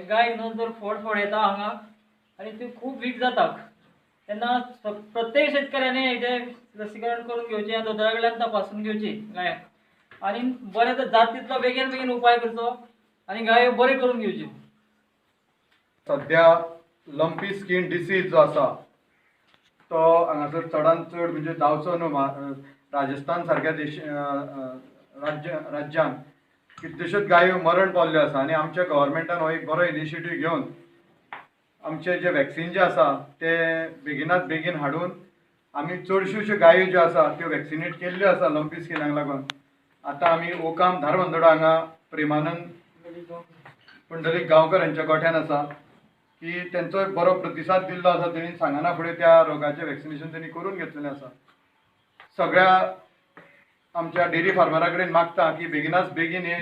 गायक न्हू जर फोड फोड येता हांगा आनी ती खूब वीक जाता तेन्ना प्रत्येक शेतकऱ्यांनी हेजें लसीकरण करून घेवचें आनी दोतोरा कडल्यान तपासून घेवची गायांक आनी बरें तर जाता तितलो बेगीन बेगीन उपाय करचो आनी गायो बऱ्यो करून घेवच्यो. सद्या लंपी स्कीन डिसीज जो आसा तो हांगासर चडान चड म्हणजे जावचो न्हू. राजस्थान सारक्या देश राज्यांत कितल्योश्योच गायो मरण पावल्ल्यो आसा आनी आमच्या गव्हर्मेंटान हो एक बरो इनिशिएटीव घेवन आमचे जे वॅक्सिन जे आसा ते बेगिनात बेगीन हाडून आमी चडश्यो ज्यो गायो ज्यो आसा त्यो वॅक्सिनेट केल्ल्यो आसा लंपी स्किनाक लागून. आतां आमी ओकाम धारबांदोडा हांगा प्रेमानंद पुंडलीक गांवकर हांच्या गोठ्यान आसा की तेंचो एक बरो प्रतिसाद दिल्लो आसा. तेणी सांगना फुडें त्या रोगाचें वॅक्सिनेशन तेणी करून घेतलेलें आसा. सगळ्या आमच्या डेअरी फार्मरा कडेन मागता की बेगिनाच बेगीन हे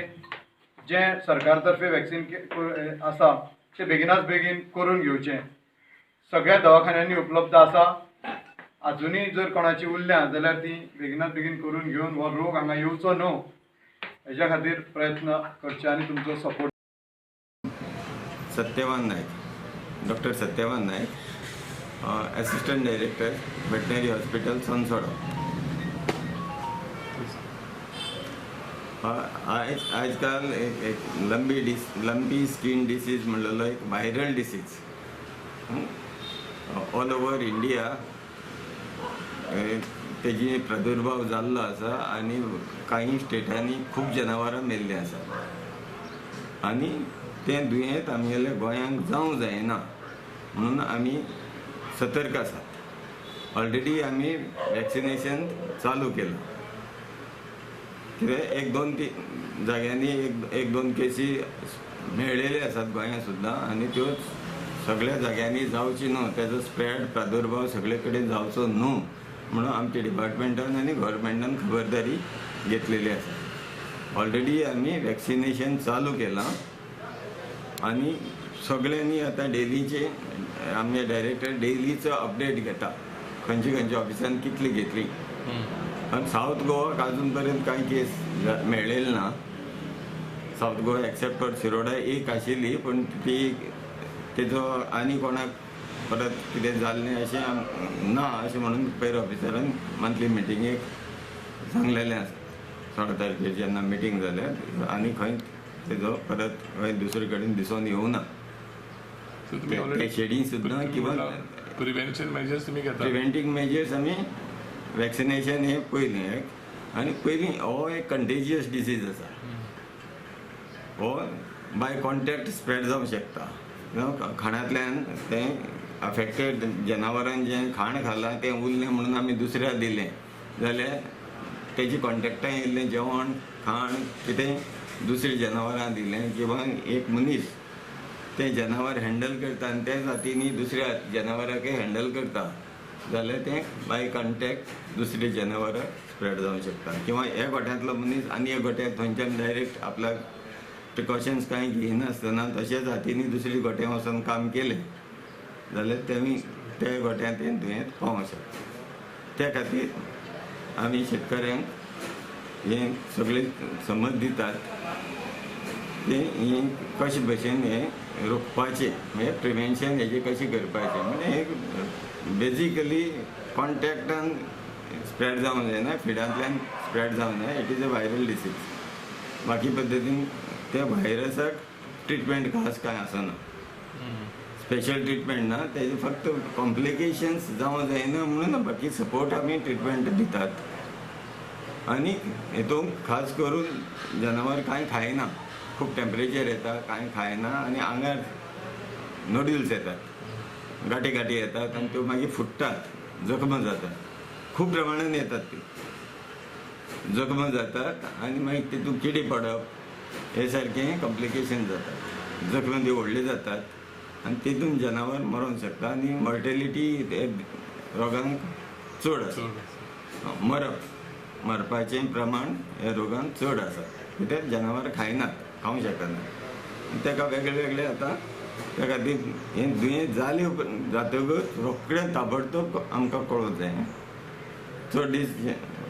जें सरकार तर्फे वॅक्सिन आसा तें बेगिनाच बेगीन करून घेवचें. सगळ्या दवाखान्यांनी उपलब्ध आसा. आजुनूय जर कोणाची उरल्या जाल्यार ती बेगिनात बेगीन करून घेवन हो रोग हांगा येवचो न्हू हेज्या खातीर प्रयत्न करचे आनी तुमचो support. Satyavan Naik, doctor Satyavan Naik, assistant director, veterinary hospital, Sonsodo. आजकाल एक लंबी स्किन डिसीज म्हणलेलो एक viral disease all over India तेजी प्रादुर्भाव जाल्लो आसा आनी कांय स्टेटांनी खूब जनावरां मेल्लीं आसा आनी तें दुयेंत आमगेल्या गोंयांक जावंक जायना म्हणून आमी सतर्क आसात. ऑलरेडी आमी वॅक्सिनेशन चालू केलां. कितें एक दोन तीन जाग्यांनी एक दोन केसी मेळ्ळेले आसात गोंयांत सुद्दां आनी त्यो सगळ्या जाग्यांनी जावची न्हू, तेजो स्प्रेड प्रादुर्भाव सगळे कडेन जावचो न्हू म्हणून आमच्या डिपार्टमेंटान आनी गव्हर्मेंटान खबरदारी घेतलेली आसा. ऑलरेडी आमी वॅक्सिनेशन चालू केलां आनी सगळ्यांनी आतां डेलीचे आमचे डायरेक्टर डेलीचो अपडेट घेता, खंयच्या खंयच्या ऑफिसान कितली घेतली. आनी सावथ गोवाक आजून पर्यंत कांय केस मेळ्ळेली ना. South Goa except for Shiroda एक आशिल्ली, पूण ती तेजो आनी कोणाक परत कितें जाल्लें अशें ना अशें म्हणून पयर ऑफिसरान मंथली मिटिंगेक सांगलेलें आसा. 16 तारखेर जेन्ना मिटींग जाल्या आनी खंय तेजो परत खंय दुसरे कडेन दिसून येवना. शेडींग सुद्दां किंवा प्रिवेंशन मेजर्स तुमी घेता. प्रिवेंटींग मेजर्स आमी वॅक्सिनेशन हें पयलीं एक आनी पयलीं हो एक कंटेजियस डिसीज आसा, हो बाय कॉन्टॅक्ट स्प्रेड जावंक शकता. खाणांतल्यान तें अफेक्टेड जनावरान जें खाण खालां तें उरलें म्हणून आमी दुसऱ्याक दिलें जाल्यार तेजी कॉन्टेक्टान येयल्लें जेवण खाण कितें दुसऱ्या जनावरां दिलें किंवा एक मनीस तें जनावर हँडल करता आनी त्या जातींनी दुसऱ्या जनावराकय हँडल करता जाल्यार तें बाय कॉन्टेक्ट दुसऱ्या जनावराक स्प्रेड जावंक शकता. किंवा ह्या गोठ्यांतलो मनीस आनी ह्या गोठ्यांत थंयच्यान डायरेक्ट आपल्याक प्रिकॉशन्स कांय घेयनासतना तशेंच जातींनी दुसरी गोठ्यां वचून काम केलें जाल्यार तेमी त्या गोठ्यांत तें दुयेंत पावोंक शकता. त्या खातीर आमी शेतकऱ्यांक हें सगळें समज दितात की हें कशे भशेन हें रोखपाचें, म्हणजे प्रिवेंशन हेजें कशें करपाचें. म्हणजे हें बेजिकली कॉन्टेक्टान स्प्रेड जावंक जायना, फिडांतल्यान स्प्रेड जावंक जायना. It is a viral disease. बाकी पद्दतीन त्या व्हायरसाक ट्रिटमेंट खास कांय आसना, स्पेशल ट्रिटमेंट ना, तेजे फक्त कॉम्प्लिकेशन्स जावंक जायना म्हणून बाकी सपोर्ट आमी ट्रिटमेंट दितात. आनी हेतून खास करून जनावर कांय खायना, खूब टेम्परेचर येता, कांय खायना आनी आंगार नोड्युल्स येतात, गांठी गांठी येतात आनी त्यो मागीर फुट्टात, जखमा जातात, खूब प्रमाणान येतात ती जखमा जातात आनी मागीर तितून किडी पडप हे सारकें कॉम्प्लिकेशन जातात, जखमा त्यो व्हडल्यो जातात आनी तितून जनावर मरोंक शकता आनी मॉर्टेलिटी रोगांक चड आसा. मरप मरपाचें प्रमाण ह्या रोगांक चड आसा, कित्याक जनावर खायनात, खावंक शकना. ताका वेगळे वेगळे आतां त्या खातीर हें दुयेंस जालें जातकच रोखडें ताबडतोब आमकां कळोंक जाय. चड दीस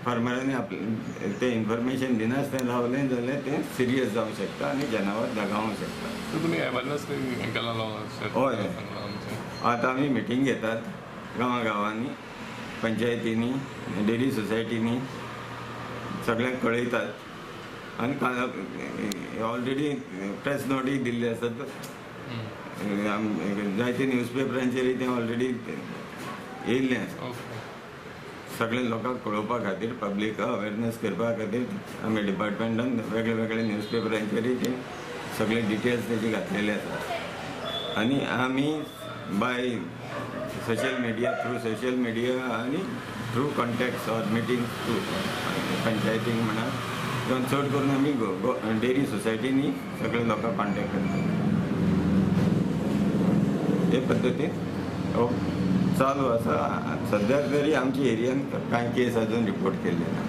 फार्मरांनी आपलें तें इन्फॉर्मेशन दिनासतना रावलें जाल्यार तें सिरियस जावंक शकता आनी जनावर दगावंक शकता. सो तुमी अवेरनस केला? हय, आतां आमी मिटींग घेतात गांवा गांवांनी, पंचायतींनी, डेरी सोसायटींनी, सगळ्यांक कळयतात आनी ऑलरेडी प्रेस नोटूय दिल्ले आसात, जायते न्यूजपेपरांचेरय तें ऑलरेडी येयल्लें आसा. सगळे लोकांक कळोवपा खातीर, पब्लीक अवेरनस करपा खातीर आमी डिपार्टमेंटान वेगळे वेगळे न्यूजपेपरांचेरय ते सगळे डिटेल्स तेजे घातलेले आसात. आनी आमी by social media, through social media आनी through contacts or meeting through पंचायतींक म्हणा किंवा चड करून आमी डेरी सोसायटींनी सगळे लोकांक कॉन्टेक्ट करतात. हे पद्दतीन हो चालू आसा. सद्या तरी आमच्या एरियान कांय केस अजून रिपोर्ट केल्ले ना.